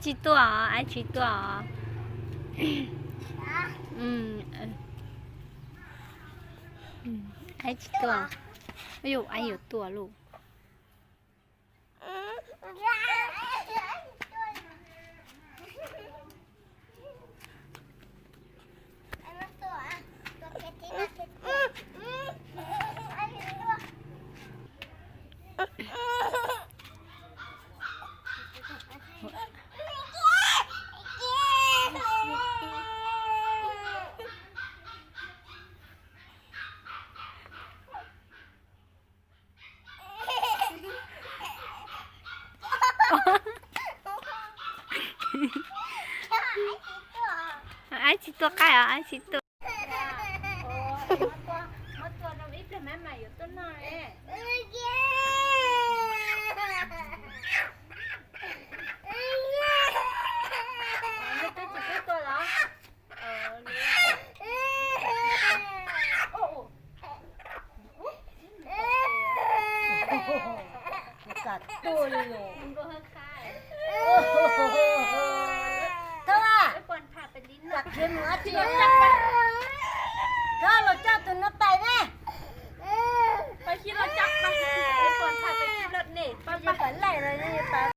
Tsis tuaj, aib tsis tuaj. Aib tsis tuaj. Yus aib yuav tuaj lauj. Aib tsis tuaj qaib os, aib tsis tuaj. Thov a, khiav mus dab tsi? Thov los coj tus no pais ne. Pais, pais laij los.